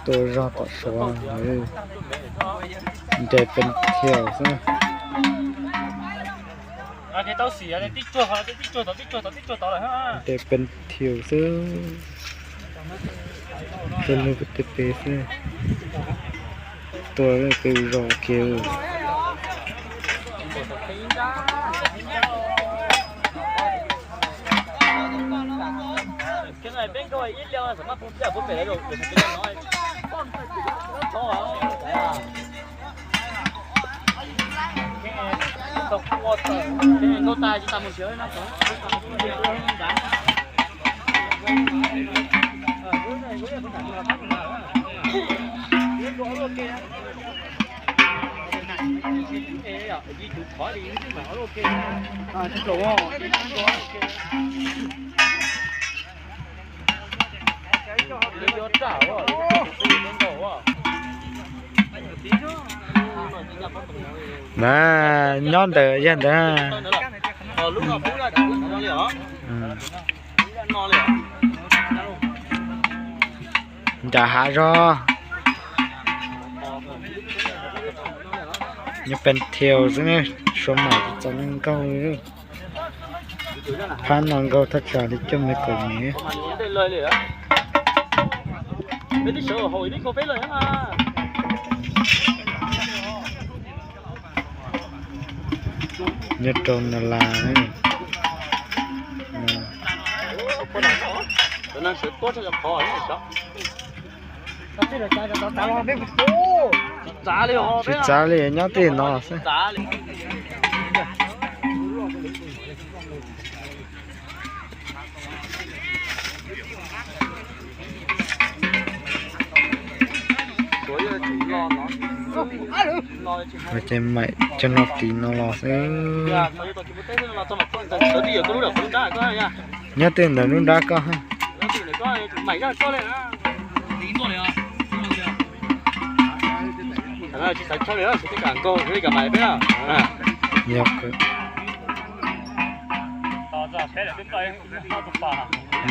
Tua zog tom Suav, nres pes thiaus xwb. Nres pes thiaus xwb. Tua lug pes pes xwb. Tua pes zog kiag. Na, nyob ntawm yog ntawd. Nram hav zog. Nyob pes thiaus xwb, Suav mam txaus neeg nkaug. Phab no nkaug thaj tsam li cuaj mev kaum mev. Nyob rau na las. Tsis txav li, nyob tej no xwb. Ces mam coj no tim no los xwb. Nyob tej ntawm lub nrab koj. Yog,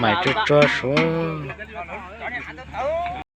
mam tsuag tsuag suav.